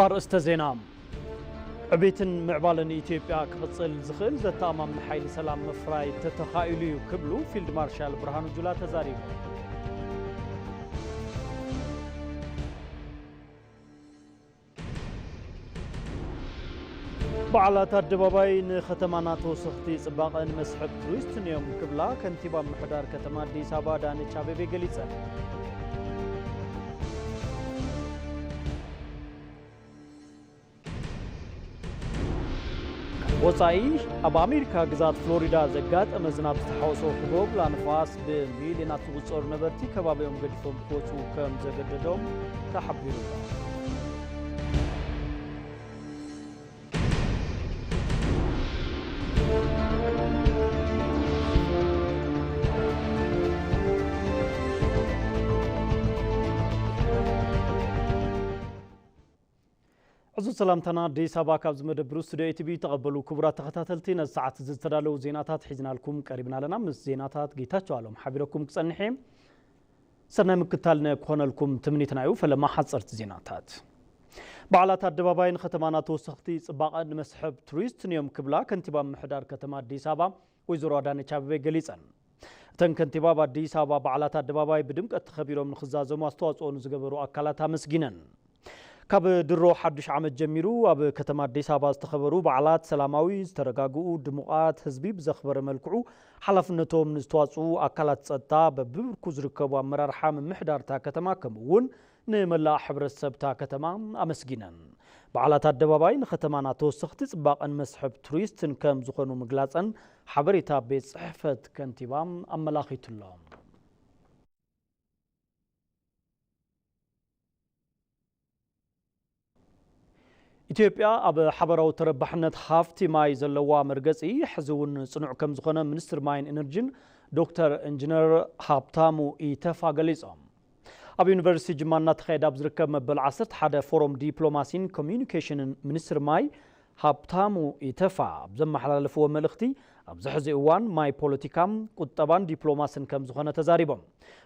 ኣርእስተ ዜና። ዕቤትን ምዕባለን ኢትዮጵያ ክቕጽል ዝኽእል ዘተኣማምን ሓይሊ ሰላም ምፍራይ ተተኻኢሉ እዩ ክብሉ ፊልድ ማርሻል ብርሃኑ ጁላ ተዛሪቡ። በዓላት ኣደባባይ ንኸተማና ተወሰኽቲ ጽባቐን መስሕብ ቱሪስትን እዮም ክብላ ከንቲባ ምምሕዳር ከተማ ኣዲስ ኣበባ ኣዳነች ኣቤቤ ገሊጸን። ወጻኢ፣ ኣብ ኣሜሪካ ግዛት ፍሎሪዳ ዘጋጠመ ዝናብ ዝተሓወሶ ህቦብላ ንፋስ ብሚልዮናት ዝቑጸሩ ነበርቲ ከባቢኦም ገዲፎም ክወጹ ከም ዘገደዶም ተሓቢሩ። ዕዙዝ ሰላምታና ኣዲስ ኣበባ ካብ ዝመደብሩ ስቱዲዮ ኤቲቪ ተቐበሉ። ክቡራት ተኸታተልቲ፣ ነዚ ሰዓት እዚ ዝተዳለዉ ዜናታት ሒዝናልኩም ቀሪብና ኣለና። ምስ ዜናታት ጌታቸው ኣሎም ሓቢረኩም ክጸንሕ እየ። ሰናይ ምክታል ንክኾነልኩም ትምኒትና እዩ። ፈለማ ሓጸርቲ ዜናታት። በዓላት ኣደባባይ ንከተማና ተወሰኽቲ ጽባቐ ንመስሕብ ቱሪስትን እዮም ክብላ ከንቲባ ምምሕዳር ከተማ ኣዲስ ኣበባ ወይዘሮ ኣዳነች ኣቤቤ ገሊጸን። እተን ከንቲባ ኣብ ኣዲስ ኣበባ በዓላት ኣደባባይ ብድምቀት ተኸቢሮም ንክዛዘሙ ኣስተዋጽኦ ንዝገበሩ ኣካላት ኣመስጊነን። ካብ ድሮ ሓዱሽ ዓመት ጀሚሩ ኣብ ከተማ ኣዲስ ኣበባ ዝተኸበሩ በዓላት ሰላማዊ፣ ዝተረጋግኡ፣ ድሙቓት፣ ህዝቢ ብዘኽበረ መልክዑ ሓላፍነቶም ንዝተዋፅኡ ኣካላት ጸጥታ፣ በብብርኩ ዝርከቡ ኣመራርሓ ምምሕዳርታ ከተማ ከምኡ እውን ንመላእ ሕብረተሰብታ ከተማ ኣመስጊነን። በዓላት ኣደባባይ ንከተማና ተወሰኽቲ ጽባቐን መስሕብ ቱሪስትን ከም ዝኾኑ ምግላጸን ሓበሬታ ቤት ጽሕፈት ከንቲባ ኣመላኺቱ'ሎ። ኢትዮጵያ ኣብ ሓበራዊ ተረባሕነት ሃፍቲ ማይ ዘለዋ መርገጺ ሕዚ እውን ጽኑዕ ከም ዝኾነ ሚኒስትር ማይን ኤነርጂን ዶክተር ኢንጂነር ሃብታሙ ኢተፋ ገሊጾም። ኣብ ዩኒቨርሲቲ ጅማ እናተኻየደ ኣብ ዝርከብ መበል ዓሰርተ ሓደ ፎረም ዲፕሎማሲን ኮሚዩኒኬሽንን ሚኒስትር ማይ ሃብታሙ ኢተፋ ኣብ ዘመሓላለፍዎ መልእኽቲ፣ ኣብዚ ሕዚ እዋን ማይ ፖለቲካ፣ ቁጠባን ዲፕሎማስን ከም ዝኾነ ተዛሪቦም።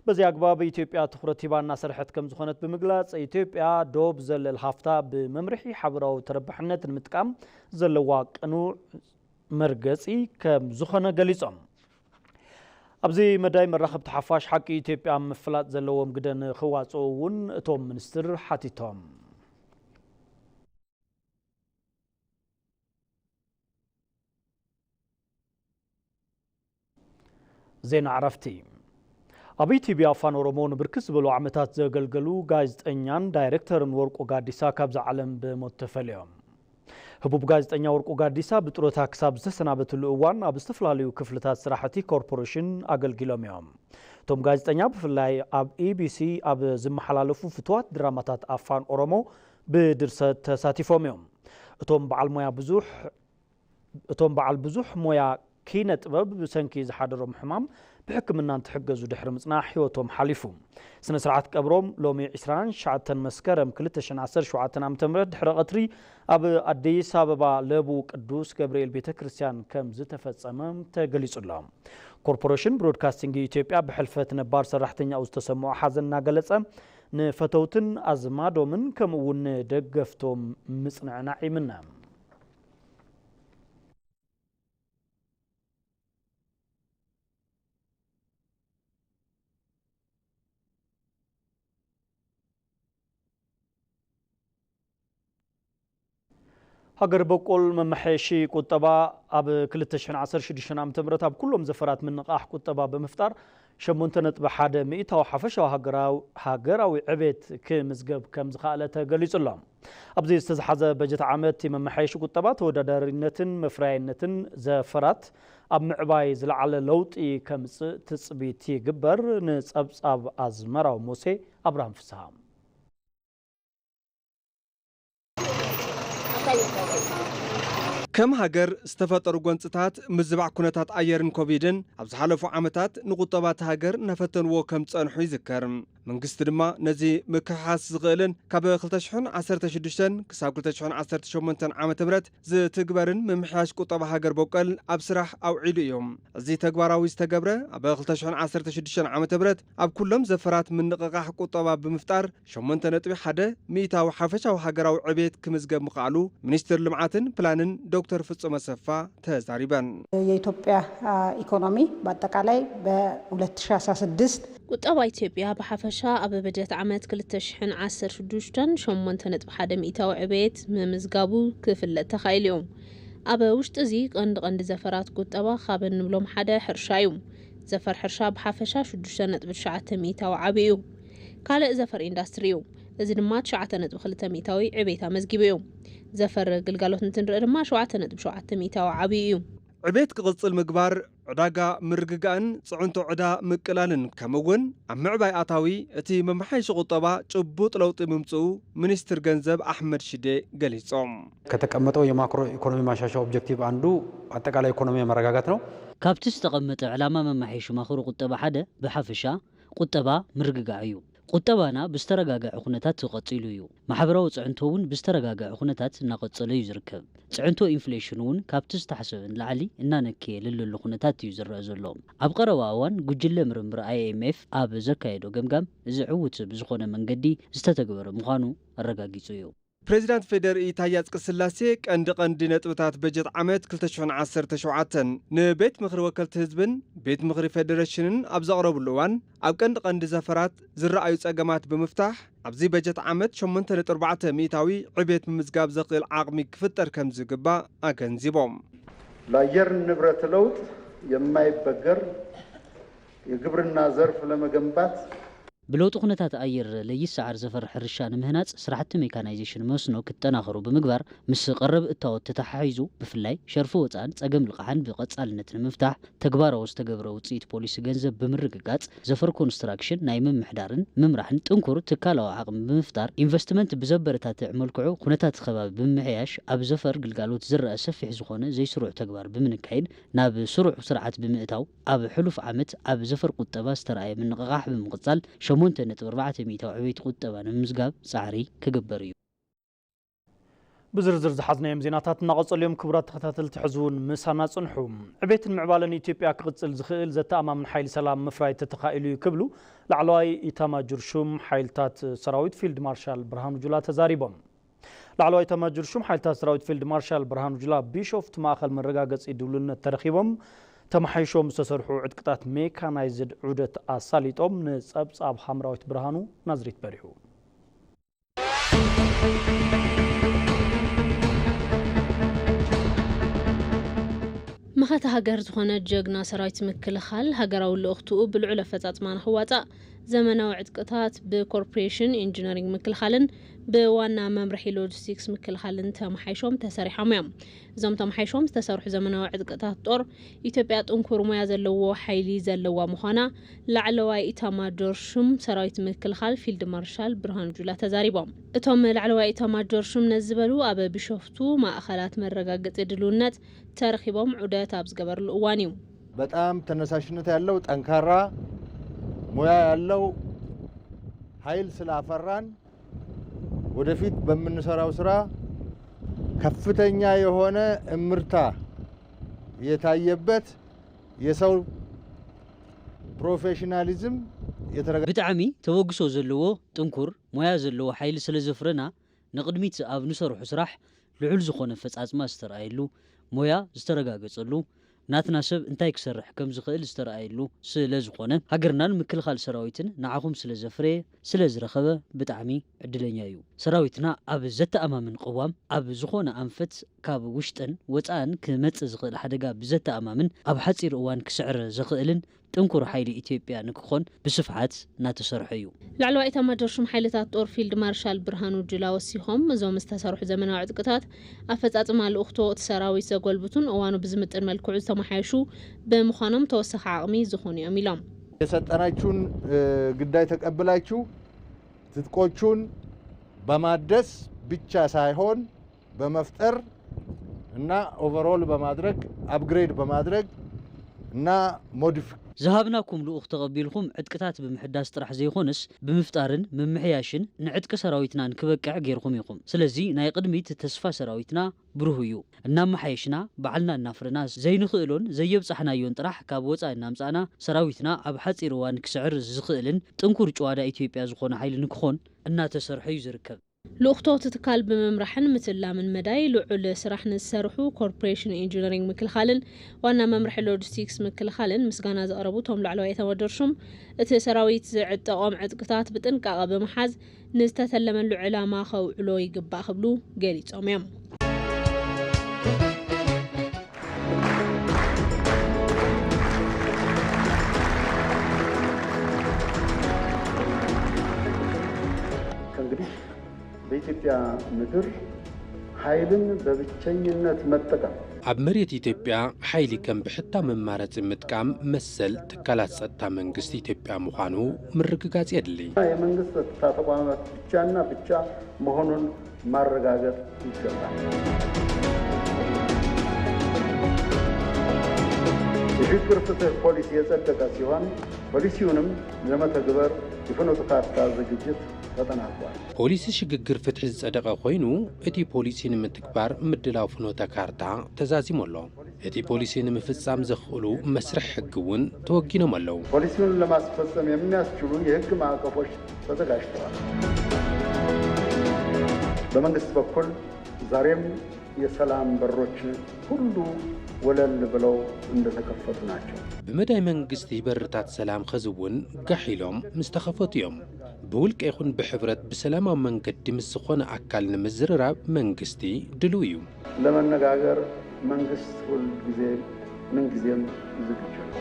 በዚ ኣግባብ ኢትዮጵያ ትኹረት ሂባ እናሰርሐት ከም ዝኾነት ብምግላጽ፣ ኢትዮጵያ ዶብ ዘለል ሃፍታ ብመምርሒ ሓበራዊ ተረባሕነት ንምጥቃም ዘለዋ ቅኑዕ መርገጺ ከም ዝኾነ ገሊጾም። ኣብዚ መዳይ መራኸብቲ ሓፋሽ ሓቂ ኢትዮጵያ ምፍላጥ ዘለዎም ግደ ንኽዋጽኡ እውን እቶም ሚኒስትር ሓቲቶም። ዜና ዕረፍቲ። ኣብ ኢቲቪ ኣፋን ኦሮሞ ንብርክት ዝበሉ ዓመታት ዘገልገሉ ጋዜጠኛን ዳይሬክተርን ወርቁ ጋዲሳ ካብዛ ዓለም ብሞት ተፈልዮም። ህቡብ ጋዜጠኛ ወርቁ ጋዲሳ ብጡረታ ክሳብ ዝተሰናበትሉ እዋን ኣብ ዝተፈላለዩ ክፍልታት ስራሕ እቲ ኮርፖሬሽን ኣገልጊሎም እዮም። እቶም ጋዜጠኛ ብፍላይ ኣብ ኢቢሲ ኣብ ዝመሓላለፉ ፍትዋት ድራማታት ኣፋን ኦሮሞ ብድርሰት ተሳቲፎም እዮም። እቶም በዓል ሞያ ብዙሕ እቶም በዓል ብዙሕ ሞያ ኪነ ጥበብ ብሰንኪ ዝሓደሮም ሕማም ብሕክምና እንትሕገዙ ድሕሪ ምጽናሕ ህይወቶም ሓሊፉ። ስነ ስርዓት ቀብሮም ሎሚ ዕስራን ትሽዓተን መስከረም ክልተ ሽሕን ዓሰርተ ሸውዓተን ዓም ድሕሪ ቀትሪ ኣብ ኣዲስ ኣበባ ለቡ ቅዱስ ገብርኤል ቤተ ክርስቲያን ከም ዝተፈጸመ ተገሊጹ ኣሎ። ኮርፖሬሽን ብሮድካስቲንግ ኢትዮጵያ ብሕልፈት ነባር ሰራሕተኛኡ ዝተሰምዖ ሓዘን እናገለጸ፣ ንፈተውትን ኣዝማዶምን ከምኡ እውን ንደገፍቶም ምጽንዕናዕ ይምነ። ሃገር በቆል መመሓየሺ ቁጠባ ኣብ ክልተ ሽሕን ዓሰርተ ሽዱሽተን ዓመተ ምህረት ኣብ ኩሎም ዘፈራት ምንቓሕ ቁጠባ ብምፍጣር ሸሞንተ ነጥቢ ሓደ ሚእታዊ ሓፈሻዊ ሃገራዊ፣ ሃገራዊ ዕቤት ክምዝገብ ከም ዝኸኣለ ተገሊጹ ኣሎ። ኣብዚ ዝተዝሓዘ በጀት ዓመት እቲ መመሓየሺ ቁጠባ ተወዳዳሪነትን መፍረያይነትን ዘፈራት ኣብ ምዕባይ ዝለዓለ ለውጢ ከምጽእ ትጽቢት ይግበር። ንጸብጻብ ኣዝመራዊ ሙሴ፣ ኣብርሃም ፍስሃ። ከም ሃገር ዝተፈጠሩ ጎንጽታት ምዝባዕ ኩነታት ኣየርን ኮቪድን ኣብ ዝሓለፉ ዓመታት ንቁጠባ እታ ሃገር እናፈተንዎ ከም ዝጸንሑ ይዝከር። መንግስቲ ድማ ነዚ ምክሕሓስ ዝኽእልን ካብ ክልተ ሽሕን ዓሰርተ ሽዱሽተን ክሳብ ክልተ ሽሕን ዓሰርተ ሸሞንተን ዓመተ ምህረት ዝትግበርን ምምሕያሽ ቁጠባ ሃገር በቀል ኣብ ስራሕ ኣውዒሉ እዩ። እዚ ተግባራዊ ዝተገብረ ኣብ ክልተ ሽሕን ዓሰርተ ሽዱሽተን ዓመተ ምህረት ኣብ ኩሎም ዘፈራት ምንቕቓሕ ቁጠባ ብምፍጣር ሸሞንተ ነጥቢ ሓደ ሚእታዊ ሓፈሻዊ ሃገራዊ ዕቤት ክምዝገብ ምኽኣሉ ሚኒስትር ልምዓትን ፕላንን ዶክተር ፍጹም ኣሰፋ ተዛሪበን። የኢትዮጵያ ኢኮኖሚ በአጠቃላይ በሁለት ሺ አስራ ስድስት ቁጠባ ኢትዮጵያ ብሓፈሻ ኣብ በጀት ዓመት ክልተ ሽሕን ዓሰርተ ሽዱሽተን ሸሞንተ ነጥቢ ሓደ ሚእታዊ ዕቤት ምምዝጋቡ ክፍለጥ ተኻኢሉ እዩ። ኣብ ውሽጢ እዚ ቀንዲ ቀንዲ ዘፈራት ቁጠባ ካብ እንብሎም ሓደ ሕርሻ እዩ። ዘፈር ሕርሻ ብሓፈሻ ሽዱሽተ ነጥቢ ትሽዓተ ሚእታዊ ዓብዩ እዩ። ካልእ ዘፈር ኢንዳስትሪ እዩ። እዚ ድማ ትሽዓተ ነጥቢ ክልተ ሚእታዊ ዕቤት ኣመዝጊቡ እዩ። ዘፈር ግልጋሎት እንትንርኢ ድማ ሸውዓተ ነጥቢ ሸውዓተ ሚእታዊ ዓብዩ እዩ። ዕቤት ክቕጽል ምግባር፣ ዕዳጋ ምርግጋእን ጽዕንቶ ዕዳ ምቅላልን ከምኡ እውን ኣብ ምዕባይ ኣታዊ እቲ መመሓየሺ ቁጠባ ጭቡጥ ለውጢ ምምፅኡ ሚኒስትር ገንዘብ ኣሕመድ ሽዴ ገሊጾም። ከተቀመጠው የማክሮ ኢኮኖሚ ማሻሻ ኦብጀክቲቭ አንዱ አጠቃላይ ኢኮኖሚ መረጋጋት ነው። ካብቲ ዝተቐመጠ ዕላማ መመሓየሺ ማክሮ ቁጠባ ሓደ ብሓፈሻ ቁጠባ ምርግጋዕ እዩ። ቁጠባና ብዝተረጋገዐ ኩነታት ቀጺሉ እዩ። ማሕበራዊ ጽዕንቶ እውን ብዝተረጋገዐ ኩነታት እናቐጸለ እዩ ዝርከብ። ጽዕንቶ ኢንፍሌሽን እውን ካብቲ ዝተሓሰበ ንላዕሊ እናነከየ ልለሉ ኩነታት እዩ ዝረአ ዘሎ። ኣብ ቀረባ እዋን ጉጅለ ምርምር ኣይኤምኤፍ ኣብ ዘካየዶ ገምጋም እዚ ዕዉት ብዝኾነ መንገዲ ዝተተግበረ ምዃኑ ኣረጋጊጹ እዩ። ፕሬዚዳንት ፌዴሪኢ ታዬ ኣጽቀስላሴ ቀንዲ ቀንዲ ነጥብታት በጀት ዓመት ክልተ ሽሕን ዓሰርተ ሸውዓተን ንቤት ምኽሪ ወከልቲ ህዝብን ቤት ምኽሪ ፌዴሬሽንን ኣብ ዘቕረብሉ እዋን ኣብ ቀንዲ ቀንዲ ዘፈራት ዝረኣዩ ጸገማት ብምፍታሕ ኣብዚ በጀት ዓመት ሸሞንተ ነጥቢ ኣርባዕተ ሚእታዊ ዕቤት ምምዝጋብ ዘኽእል ዓቕሚ ክፍጠር ከም ዝግባእ ኣገንዚቦም። ለአየር ንብረት ለውጥ የማይበገር የግብርና ዘርፍ ለመገንባት ብለውጢ ኩነታት ኣየር ለይሰዓር ዘፈር ሕርሻ ንምህናጽ ስራሕቲ ሜካናይዜሽን መስኖ ክጠናኸሩ ብምግባር ምስ ቀረብ እታወት ተተሓሒዙ ብፍላይ ሸርፊ ወጻእን ጸገም ልቓሕን ብቐጻልነት ንምፍታሕ ተግባራዊ ዝተገብረ ውጽኢት ፖሊሲ ገንዘብ ብምርግጋጽ ዘፈር ኮንስትራክሽን ናይ ምምሕዳርን ምምራሕን ጥንኩር ትካላዊ ዓቕሚ ብምፍጣር ኢንቨስትመንት ብዘበረታትዕ መልክዑ ኩነታት ከባቢ ብምምሕያሽ ኣብ ዘፈር ግልጋሎት ዝረኣ ሰፊሕ ዝኾነ ዘይስሩዕ ተግባር ብምንካይን ናብ ስሩዕ ስርዓት ብምእታው ኣብ ሕሉፍ ዓመት ኣብ ዘፈር ቁጠባ ዝተረኣየ ምንቕቓሕ ብምቕጻል ሸሞንተ ነጥቢ ኣርባዕተ ሚእታዊ ዕቤት ቁጠባ ንምምዝጋብ ጻዕሪ ክግበር እዩ። ብዝርዝር ዝሓዝናዮም ዜናታት እናቐጸሉ እዮም። ክቡራት ተኸታተልቲ ሕዚ እውን ምሳና ጽንሑ። ዕቤትን ምዕባለን ኢትዮጵያ ክቕጽል ዝኽእል ዘተኣማምን ሓይሊ ሰላም ምፍራይ ተተኻኢሉ እዩ ክብሉ ላዕለዋይ ኢታማጆር ሹም ሓይልታት ሰራዊት ፊልድ ማርሻል ብርሃኑ ጁላ ተዛሪቦም። ላዕለዋይ ኢታማጆር ሹም ሓይልታት ሰራዊት ፊልድ ማርሻል ብርሃኑ ጁላ ቢሾፍቱ ማእኸል መረጋገጺ ድውልነት ተረኺቦም ተመሓይሾም ዝተሰርሑ ዕጥቅታት ሜካናይዝድ ዑደት ኣሳሊጦም። ንጸብጻብ ሓምራዊት ብርሃኑ ናዝሬት በሪሁ። መኸተ ሃገር ዝኾነ ጀግና ሰራዊት ምክልኻል ሃገራዊ ልእኽትኡ ብልዑል ኣፈፃፅማ ንኽዋፃእ ዘመናዊ ዕጥቅታት ብኮርፖሬሽን ኢንጂነሪንግ ምክልኻልን ብዋና መምርሒ ሎጂስቲክስ ምክልኻልን ተመሓይሾም ተሰሪሖም እዮም። እዞም ተመሓይሾም ዝተሰርሑ ዘመናዊ ዕጥቅታት ጦር ኢትዮጵያ ጥንኩር ሞያ ዘለዎ ሓይሊ ዘለዋ ምዃና ላዕለዋይ ኢታማጆር ሹም ሰራዊት ምክልኻል ፊልድ ማርሻል ብርሃኑ ጁላ ተዛሪቦም። እቶም ላዕለዋይ ኢታማጆር ሹም ነዚ ዝበሉ ኣብ ቢሾፍቱ ማእኸላት መረጋገፂ ድልውነት ተረኺቦም ዑደት ኣብ ዝገበርሉ እዋን እዩ። በጣም ተነሳሽነት ያለው ጠንካራ ሙያ ያለው ኃይል ስላፈራን ወደፊት በምንሰራው ስራ ከፍተኛ የሆነ እምርታ የታየበት የሰው ፕሮፌሽናሊዝም የተረጋ ብጣዕሚ ተበግሶ ዘለዎ ጥንኩር ሞያ ዘለዎ ሓይሊ ስለ ዘፍረና ንቕድሚት ኣብ ንሰርሖ ስራሕ ልዑል ዝኾነ ኣፈፃፅማ ዝተረኣየሉ ሞያ ዝተረጋገፀሉ ናትና ሰብ እንታይ ክሰርሕ ከም ዝኽእል ዝተረኣየሉ ስለ ዝኾነ ሃገርናን ምክልኻል ሰራዊትን ንዓኹም ስለ ዘፍረየ ስለ ዝረኸበ ብጣዕሚ ዕድለኛ እዩ። ሰራዊትና ኣብ ዘተኣማምን ቅዋም ኣብ ዝኾነ ኣንፈት ካብ ውሽጥን ወፃእን ክመፅእ ዝኽእል ሓደጋ ብዘተኣማምን ኣብ ሓፂር እዋን ክስዕር ዘኽእልን ጥንኩር ሓይሊ ኢትዮጵያ ንክኾን ብስፍሓት እናተሰርሐ እዩ። ላዕለዋይ ኤታማጆር ሹም ሓይልታት ጦር ፊልድ ማርሻል ብርሃኑ ጁላ ወሲኾም፣ እዞም ዝተሰርሑ ዘመናዊ ዕጥቅታት ኣፈፃፅማ ልኡኽቶ እቲ ሰራዊት ዘጎልብቱን እዋኑ ብዝምጥን መልክዑ ዝተመሓየሹ ብምዃኖም ተወሳኺ ዓቕሚ ዝኾኑ እዮም ኢሎም። የሰጠናችሁን ግዳይ ተቀብላችሁ ትጥቆቹን በማደስ ብቻ ሳይሆን በመፍጠር እና ኦቨርኦል በማድረግ አፕግሬድ በማድረግ እና ሞዲፊ ዝሃብናኩም ልኡኽ ተቐቢልኩም ዕጥቅታት ብምሕዳስ ጥራሕ ዘይኮነስ ብምፍጣርን ምምሕያሽን ንዕጥቂ ሰራዊትናን ክበቅዕ ጌርኩም ኢኹም። ስለዚ ናይ ቅድሚት ተስፋ ሰራዊትና ብሩህ እዩ። እናመሓየሽና ባዕልና እናፍረና ዘይንኽእሎን ዘየብጻሕናዮን ጥራሕ ካብ ወጻኢ እናምጻእና ሰራዊትና ኣብ ሓጺር እዋን ክስዕር ዝኽእልን ጥንኩር ጭዋዳ ኢትዮጵያ ዝኾነ ሓይሊ ንክኾን እናተሰርሐ እዩ ዝርከብ። ልኡኽቶ እቲ ትካል ብምምራሕን ምትላምን መዳይ ልዑል ስራሕ ንዝሰርሑ ኮርፖሬሽን ኢንጂነሪንግ ምክልኻልን ዋና መምርሒ ሎጂስቲክስ ምክልኻልን ምስጋና ዘቕረቡ እቶም ላዕለዋይ ኤታማዦር ሹም፣ እቲ ሰራዊት ዝዕጠቖም ዕጥቅታት ብጥንቃቐ ብምሓዝ ንዝተተለመሉ ዕላማ ከውዕሎ ይግባእ ክብሉ ገሊጾም እዮም። ከእንግዲህ በኢትዮጵያ ምድር ኃይልን በብቸኝነት መጠቀም ኣብ መሬት ኢትዮጵያ ሓይሊ ከም ብሕታዊ መማረፂ ምጥቃም መሰል ትካላት ጸጥታ መንግስቲ ኢትዮጵያ ምዃኑ ምርግጋጽ የድሊ። የመንግስት ጸጥታ ተቋማት ብቻና ብቻ መሆኑን ማረጋገጥ ይገባል። የሽግግር ፍትህ ፖሊሲ የጸደቀ ሲሆን ፖሊሲውንም ለመተግበር የፍኖተ ካርታ ዝግጅት ተጠናቋል። ፖሊሲ ሽግግር ፍትሒ ዝጸደቐ ኮይኑ እቲ ፖሊሲ ንምትግባር ምድላው ፍኖተ ካርታ ተዛዚሙ ኣሎ። እቲ ፖሊሲ ንምፍጻም ዘኽእሉ መስርሕ ሕጊ እውን ተወጊኖም ኣለዉ። ፖሊሲውን ለማስፈጸም የሚያስችሉ የሕግ ማዕቀፎች ተዘጋጅተዋል። በመንግስት በኩል ዛሬም የሰላም በሮች ሁሉ ወለል ብለው እንደተከፈቱ ናቸው። ብመዳይ መንግስቲ በርታት ሰላም ኸዚ እውን ጋሕ ኢሎም ምስ ተኸፈቱ እዮም። ብውልቀ ይኹን ብሕብረት ብሰላማዊ መንገዲ ምስ ዝኾነ ኣካል ንምዝርራብ መንግስቲ ድልው እዩ። ለመነጋገር መንግስት ሁል ጊዜ ምን ጊዜም ዝግጁ ነው።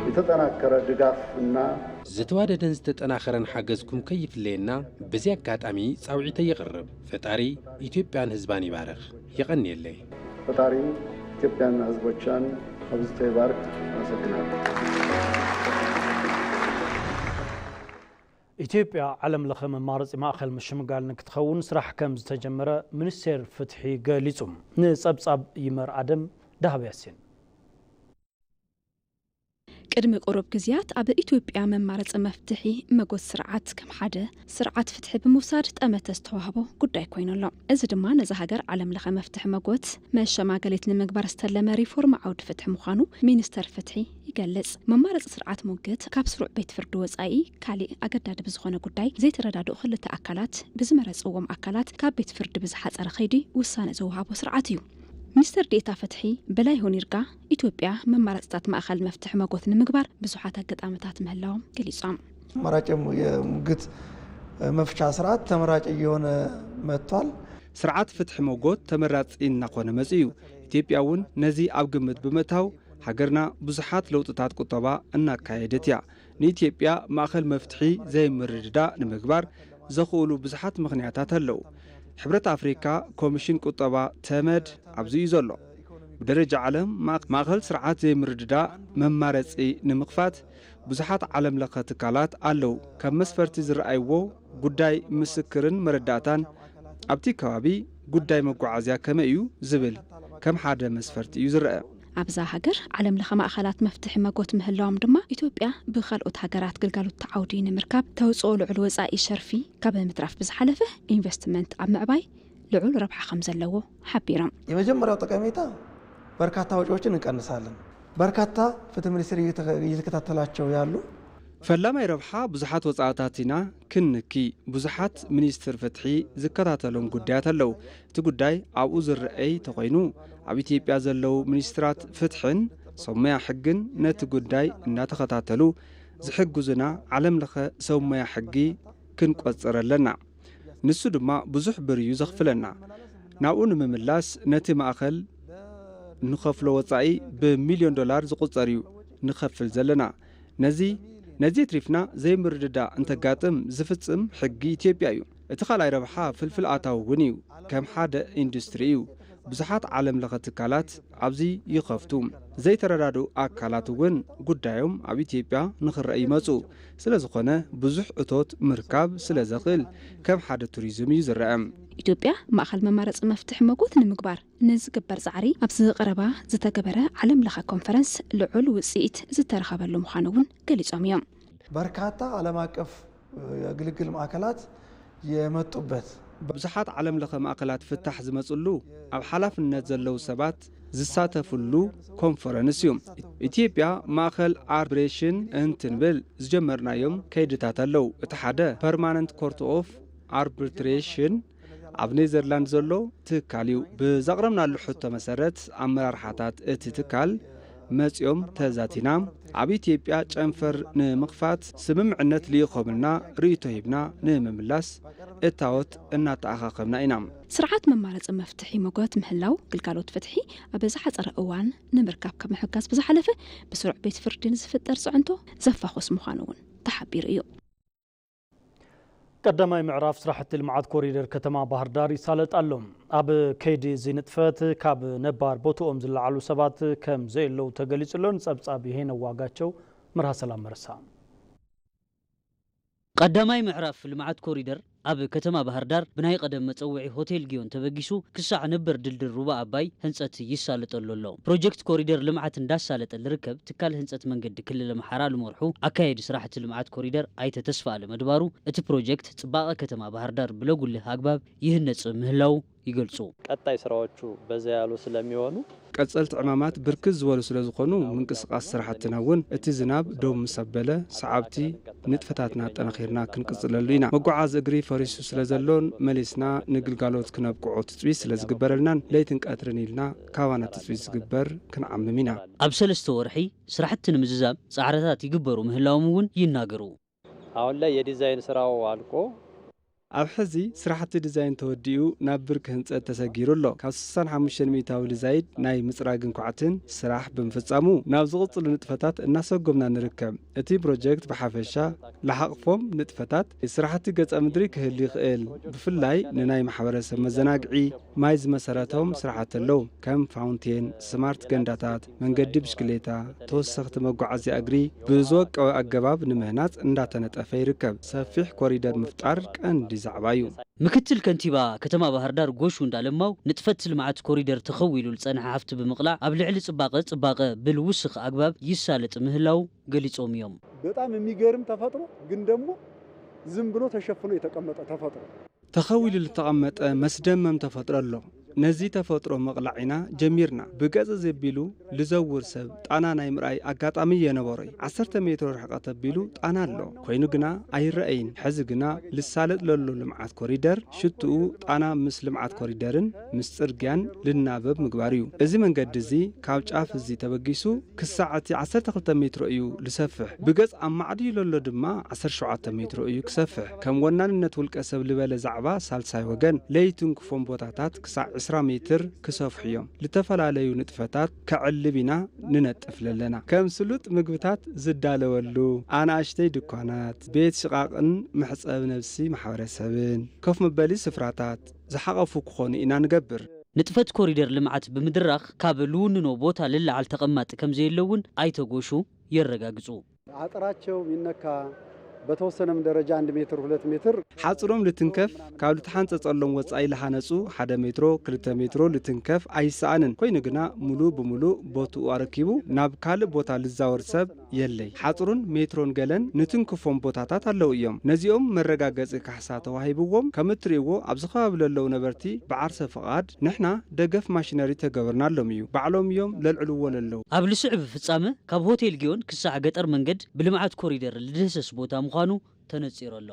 የተጠናከረ ድጋፍ እና ዝተዋደደን ዝተጠናኸረን ሓገዝኩም ከይፍለየና በዚ ኣጋጣሚ ጻውዒተይ የቕርብ። ፈጣሪ ኢትዮጵያን ህዝባን ይባርኽ። የቐንየለይ። ፈጣሪ ኢትዮጵያና ህዝቦቻን አብዝቶ ይባርክ። አመሰግናለሁ። ኢትዮጵያ ዓለም ለኸ መማረፂ ማእኸል ምሽምጋል ንክትኸውን ስራሕ ከም ዝተጀመረ ሚኒስቴር ፍትሒ ገሊፁ። ንፀብፃብ ይመር ኣደም ዳህብ ያሲን። ቅድሚ ቁሩብ ግዜያት ኣብ ኢትዮጵያ መማረፂ መፍትሒ መጎት ስርዓት ከም ሓደ ስርዓት ፍትሒ ብምውሳድ ጠመተ ዝተዋህቦ ጉዳይ ኮይኑ ኣሎ። እዚ ድማ ነዛ ሃገር ዓለም ለኸ መፍትሒ መጎት መሸማገሊት ንምግባር ዝተለመ ሪፎርም ዓውዲ ፍትሒ ምዃኑ ሚኒስተር ፍትሒ ይገልጽ። መማረፂ ስርዓት ሙግት ካብ ስሩዕ ቤት ፍርዲ ወፃኢ ካሊእ ኣገዳዲ ብዝኾነ ጉዳይ ዘይተረዳድኡ ክልተ ኣካላት ብዝመረፅዎም ኣካላት ካብ ቤት ፍርዲ ብዝሓፀረ ከይዲ ውሳነ ዝወሃቦ ስርዓት እዩ። ሚኒስተር ዴኤታ ፍትሒ በላይሁን ይርጋ ኢትዮጵያ መማረፅታት ማእኸል መፍትሒ መጎት ንምግባር ብዙሓት ኣጋጣሚታት ምህላዎም ገሊፆም። አማራጭ የሙ- የሙግት መፍቻ ስርዓት ተመራጭ እየሆነ መጥቷል። ስርዓት ፍትሒ መጎት ተመራፂ እናኾነ መፂኡ እዩ። ኢትዮጵያ እውን ነዚ ኣብ ግምት ብምእታው ሃገርና ብዙሓት ለውጥታት ቁጠባ እናካየደት እያ። ንኢትዮጵያ ማእኸል መፍትሒ ዘይምርድዳእ ንምግባር ዘኽእሉ ብዙሓት ምኽንያታት ኣለዉ። ሕብረት ኣፍሪካ ኮሚሽን ቁጠባ ተመድ ኣብዚ እዩ ዘሎ። ብደረጃ ዓለም ማእኸል ስርዓት ዘይምርድዳእ መማረፂ ንምኽፋት ብዙሓት ዓለም ለኸ ትካላት ኣለዉ። ከም መስፈርቲ ዝረኣይዎ ጉዳይ ምስክርን መረዳእታን ኣብቲ ከባቢ ጉዳይ መጓዓዝያ ከመይ እዩ ዝብል ከም ሓደ መስፈርቲ እዩ ዝረአ። ኣብዛ ሃገር ዓለም ለኸ ማእኸላት መፍትሒ መጎት ምህላዎም ድማ ኢትዮጵያ ብኻልኦት ሃገራት ግልጋሎት ተዓውዲ ንምርካብ ተውፅኦ ልዑል ወፃኢ ሸርፊ ካብ ምትራፍ ብዝሓለፈ ኢንቨስትመንት ኣብ ምዕባይ ልዑል ረብሓ ከም ዘለዎ ሓቢሮም። የመጀመሪያው ጠቀሜታ በርካታ ወጪዎችን እንቀንሳለን። በርካታ ፍትህ ሚኒስቴር እየተከታተላቸው ያሉ ፈላማይ ረብሓ ብዙሓት ወፃእታት ኢና ክንንኪ። ብዙሓት ሚኒስትር ፍትሒ ዝከታተሎም ጉዳያት ኣለዉ። እቲ ጉዳይ ኣብኡ ዝረኣይ ተኾይኑ ኣብ ኢትዮጵያ ዘለዉ ሚኒስትራት ፍትሕን ሰሙያ ሕግን ነቲ ጉዳይ እናተኸታተሉ ዝሕግዙና ዓለም ለኸ ሰሙያ ሕጊ ክንቆፅር ኣለና። ንሱ ድማ ብዙሕ ብር እዩ ዘኽፍለና። ናብኡ ንምምላስ ነቲ ማእኸል ንኸፍሎ ወፃኢ ብሚልዮን ዶላር ዝቑፀር እዩ ንኸፍል ዘለና። ነዚ ነዚ የትሪፍና ዘይምርድዳእ እንተጋጥም ዝፍፅም ሕጊ ኢትዮጵያ እዩ። እቲ ካልኣይ ረብሓ ፍልፍል ኣታዊ እውን እዩ። ከም ሓደ ኢንዱስትሪ እዩ። ብዙሓት ዓለም ለኸ ትካላት ኣብዚ ይኸፍቱ። ዘይተረዳድኡ ኣካላት እውን ጉዳዮም ኣብ ኢትዮጵያ ንኽረአ ይመፁ። ስለ ዝኾነ ብዙሕ እቶት ምርካብ ስለ ዘኽእል ከም ሓደ ቱሪዝም እዩ ዝረአ። ኢትዮጵያ ማእኸል መማረፂ መፍትሒ መጎት ንምግባር ንዝግበር ፃዕሪ ኣብዚ ቀረባ ዝተገበረ ዓለም ለኸ ኮንፈረንስ ልዑል ውፅኢት ዝተረኸበሉ ምዃኑ እውን ገሊፆም እዮም። በርካታ ዓለም አቀፍ የግልግል ማእከላት የመጡበት ብዙሓት ዓለም ለኸ ማእከላት ፍታሕ ዝመፅሉ ኣብ ሓላፍነት ዘለዉ ሰባት ዝሳተፍሉ ኮንፈረንስ እዩ። ኢትዮጵያ ማእኸል ኣርብሬሽን እንትንብል ዝጀመርናዮም ከይድታት ኣለዉ። እቲ ሓደ ፐርማነንት ኮርት ኦፍ ኣርብትሬሽን ኣብ ኔዘርላንድ ዘሎ ትካል እዩ። ብዘቕረብናሉ ሕቶ መሰረት ኣመራርሓታት እቲ ትካል መፂኦም ተዛቲና ኣብ ኢትዮጵያ ጨንፈር ንምኽፋት ስምምዕነት ልኢኾምልና ርእይቶ ሂብና ንምምላስ እታወት እናተኣኻኸብና ኢና። ስርዓት መማረፂ መፍትሒ መጎት ምህላው ግልጋሎት ፍትሒ ኣብ ዝሓፀረ እዋን ንምርካብ ካብ ምሕጋዝ ብዝሓለፈ ብስሩዕ ቤት ፍርዲ ንዝፍጠር ፅዕንቶ ዘፋኹስ ምዃኑ እውን ተሓቢሩ እዩ። ቀዳማይ ምዕራፍ ስራሕቲ ልምዓት ኮሪደር ከተማ ባህር ዳር ይሳለጥ ኣሎ። ኣብ ከይዲ እዚ ንጥፈት ካብ ነባር ቦትኦም ዝለዓሉ ሰባት ከም ዘየለዉ ተገሊጹ ኣሎ። ንጸብጻብ ይሄነ ዋጋቸው መርሃ ሰላም መርሳ። ቀዳማይ ምዕራፍ ልምዓት ኮሪደር ኣብ ከተማ ባህር ዳር ብናይ ቀደም መጸውዒ ሆቴል ጊዮን ተበጊሱ ክሳዕ ነበር ድልድል ሩባ ኣባይ ህንጸት ይሳለጠሉ ኣሎ። ፕሮጀክት ኮሪደር ልምዓት እንዳሳለጠ ልርከብ ትካል ህንጸት መንገዲ ክልል ኣምሓራ ልመርሑ ኣካየዲ ስራሕቲ ልምዓት ኮሪደር ኣይተ ተስፋ ኣለም ኣድባሩ እቲ ፕሮጀክት ጽባቐ ከተማ ባህር ዳር ብለጉልህ ኣግባብ ይህነጽ ምህላው ይገልጹ። ቀጣይ ስራዎቹ በዛ ያሉ ስለሚሆኑ ቀጸልቲ ዕማማት ብርክት ዝበሉ ስለ ዝኾኑ ምንቅስቃስ ስራሕትና እውን እቲ ዝናብ ደው ምስ ኣበለ ሰዓብቲ ንጥፈታትና ኣጠናኺርና ክንቅጽለሉ ኢና። መጓዓዚ እግሪ ፈሪሱ ስለ ዘሎን መሊስና ንግልጋሎት ክነብቅዖ ትጽቢት ስለ ዝግበረልናን ለይትን ቀትርን ኢልና ካባና ትጽቢት ዝግበር ክንዓምም ኢና። ኣብ ሰለስተ ወርሒ ስራሕቲ ንምዝዛም ጻዕርታት ይግበሩ ምህላዎም እውን ይናገሩ። አሁን ላይ የዲዛይን ስራው አልቆ ኣብ ሕዚ ስራሕቲ ዲዛይን ተወዲኡ ናብ ብርኪ ህንፀት ተሰጊሩ ኣሎ። ካብ ስሳን ሓሙሽተን ሚእታዊ ልዛይድ ናይ ምፅራግን ኳዕትን ስራሕ ብምፍፃሙ ናብ ዝቕፅሉ ንጥፈታት እናሰጎምና ንርከብ። እቲ ፕሮጀክት ብሓፈሻ ልሓቕፎም ንጥፈታት ስራሕቲ ገፀ ምድሪ ክህሉ ይኽእል። ብፍላይ ንናይ ማሕበረሰብ መዘናግዒ ማይ ዝመሰረቶም ስራሕቲ ኣለዉ። ከም ፋውንቴን፣ ስማርት ገንዳታት፣ መንገዲ ብሽክሌታ፣ ተወሰኽቲ መጓዓዝያ እግሪ ብዝወቀበ ኣገባብ ንምህናፅ እንዳተነጠፈ ይርከብ። ሰፊሕ ኮሪደር ምፍጣር ቀንዲ ዛዕባ እዩ። ምክትል ከንቲባ ከተማ ባህር ዳር ጎሹ እንዳለማው ንጥፈት ልምዓት ኮሪደር ተኸዊሉ ዝፀንሐ ሃፍቲ ብምቕላዕ ኣብ ልዕሊ ፅባቐ ፅባቐ ብልውስኽ ኣግባብ ይሳለጥ ምህላው ገሊፆም እዮም። በጣም የሚገርም ተፈጥሮ ግን ደግሞ ዝም ብሎ ተሸፍኖ የተቀመጠ ተፈጥሮ ተኸዊሉ ዝተቐመጠ መስደመም ተፈጥሮ ኣሎ። ነዚ ተፈጥሮ ምቕላዕ ኢና ጀሚርና። ብገጽ ዘቢሉ ልዘውር ሰብ ጣና ናይ ምርኣይ ኣጋጣሚ የነበሮይ። ዓሰርተ ሜትሮ ርሕቐት ኣቢሉ ጣና ኣሎ፣ ኮይኑ ግና ኣይረኣይን። ሕዚ ግና ልሳለጥ ለሎ ልምዓት ኮሪደር ሽትኡ ጣና ምስ ልምዓት ኮሪደርን ምስ ጽርግያን ልናበብ ምግባር እዩ። እዚ መንገዲ እዚ ካብ ጫፍ እዚ ተበጊሱ ክሳዕ እቲ ዓሰርተ ክልተ ሜትሮ እዩ ልሰፍሕ። ብገጽ ኣማዕድዩ ለሎ ድማ ዓሰርተ ሸውዓተ ሜትሮ እዩ ክሰፍሕ። ከም ወናንነት ውልቀ ሰብ ልበለ ዛዕባ ሳልሳይ ወገን ለይትንክፎም ቦታታት ክሳዕ ዕስራ ሜትር ክሰፍሑ እዮም። ልተፈላለዩ ንጥፈታት ከዕልብ ኢና ንነጥፍ ለለና። ከም ስሉጥ ምግብታት ዝዳለወሉ ኣናእሽተይ ድኳናት፣ ቤት ሽቓቕን መሕጸቢ ነብሲ ማሕበረሰብን፣ ኮፍ መበሊ ስፍራታት ዝሓቐፉ ክኾኑ ኢና ንገብር። ንጥፈት ኮሪደር ልምዓት ብምድራኽ ካብ ልውንኖ ቦታ ልለዓል ተቐማጢ ከምዘየለ እውን ኣይተ ጎሹ የረጋግፁ። አጥራቸው ሚነካ በተወሰነም ደረጃ አንድ ሜትር ሁለት ሜትር ሓፅሮም ልትንከፍ ካብ ልተሓንፀፀሎም ወፃኢ ልሃነፁ ሓደ ሜትሮ ክልተ ሜትሮ ልትንከፍ ኣይሰኣንን። ኮይኑ ግና ሙሉ ብሙሉ ቦትኡ ኣረኪቡ ናብ ካልእ ቦታ ልዛወር ሰብ የለይ። ሓፅሩን ሜትሮን ገለን ንትንክፎም ቦታታት ኣለዉ እዮም። ነዚኦም መረጋገፂ ካሕሳ ተዋሂብዎም ከም እትርእይዎ ኣብዚ ከባቢ ለለዉ ነበርቲ ብዓርሰ ፍቓድ ንሕና ደገፍ ማሽነሪ ተገብርናሎም እዩ። ባዕሎም እዮም ለልዕልዎ ለለዉ። ኣብ ልስዕብ ፍጻመ ካብ ሆቴል ጊዮን ክሳዕ ገጠር መንገድ ብልምዓት ኮሪደር ልድህሰስ ቦታ ምዃኑ ተነጺሩ ኣሎ።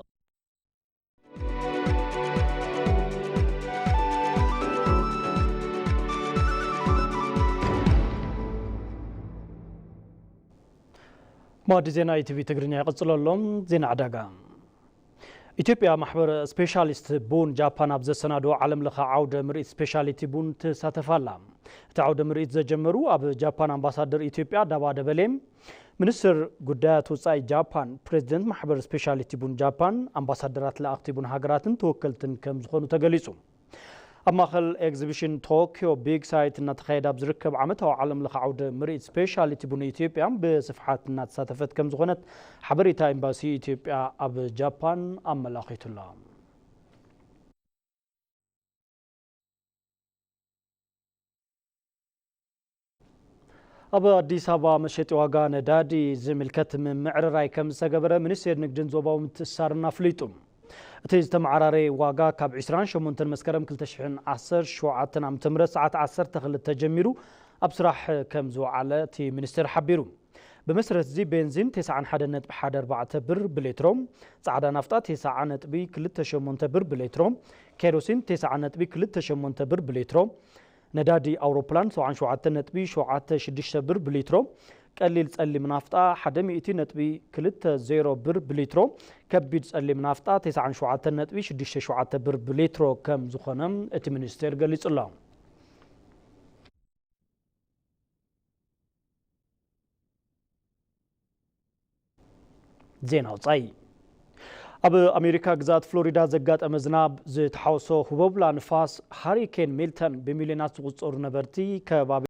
መዋዲ ዜና ኢቲቪ ትግርኛ ይቕጽሎ ኣሎ። ዜና ዕዳጋ። ኢትዮጵያ ማሕበር ስፔሻሊስት ቡን ጃፓን ኣብ ዘሰናድኦ ዓለም ለኸ ዓውደ ምርኢት ስፔሻሊቲ ቡን ትሳተፍ ኣላ። እቲ ዓውደ ምርኢት ዘጀመሩ ኣብ ጃፓን ኣምባሳደር ኢትዮጵያ ዳባ ደበሌ፣ ሚኒስትር ጉዳያት ወጻኢ ጃፓን፣ ፕሬዚደንት ማሕበር ስፔሻሊቲ ቡን ጃፓን፣ ኣምባሳደራት ለኣኽቲ ቡን ሃገራትን ተወከልትን ከም ዝኾኑ ተገሊጹ። ኣብ ማእኸል ኤግዚቢሽን ቶኪዮ ቢግ ሳይት እናተኻየደ ኣብ ዝርከብ ዓመታዊ ዓለም ለኸ ዓውደ ምርኢት ስፔሻሊቲ ቡን ኢትዮጵያ ብስፍሓት እናተሳተፈት ከም ዝኾነት ሓበሬታ ኤምባሲ ኢትዮጵያ ኣብ ጃፓን ኣመላኺቱ ኣሎ። ኣብ ኣዲስ ኣበባ መሸጢ ዋጋ ነዳዲ ዝምልከት ምምዕርራይ ከም ዝተገበረ ሚኒስቴር ንግድን ዞባዊ ምትእስሳርን ኣፍሊጡ። እቲ ዝተመዓራረየ ዋጋ ካብ ዕስራን ሸሞንተን መስከረም ክልተ ሽሕን ዓሰርተ ሸውዓተን ዓመተ ምህረት ሰዓት ዓሰርተ ክልተ ጀሚሩ ኣብ ስራሕ ከም ዝወዓለ እቲ ሚኒስቴር ሓቢሩ። ብመሰረት እዚ ቤንዚን ተስዓን ሓደን ነጥቢ ሓደ ኣርባዕተ ብር ብሌትሮ፣ ጻዕዳ ናፍጣ ተስዓ ነጥቢ ክልተ ሸሞንተ ብር ብሌትሮ፣ ኬሮሲን ተስዓ ነጥቢ ክልተ ሸሞንተ ብር ብሌትሮ፣ ነዳዲ ኣውሮፕላን ሰብዓን ሸውዓተን ነጥቢ ሸውዓተ ሽዱሽተ ብር ብሊትሮ፣ ቀሊል ጸሊም ናፍጣ ሓደ ሚእቲ ነጥቢ ክልተ ዜሮ ብር ብሊትሮ፣ ከቢድ ጸሊም ናፍጣ ተስዓን ሸውዓተን ነጥቢ ሽዱሽተ ሸውዓተ ብር ብሊትሮ ከም ዝኾነ እቲ ሚኒስቴር ገሊጹ ኣሎ። ዜና ወጻኢ። ኣብ ኣሜሪካ ግዛት ፍሎሪዳ ዘጋጠመ ዝናብ ዝተሓወሶ ህቦብላ ንፋስ ሃሪኬን ሚልተን ብሚልዮናት ዝቑጸሩ ነበርቲ ከባቢ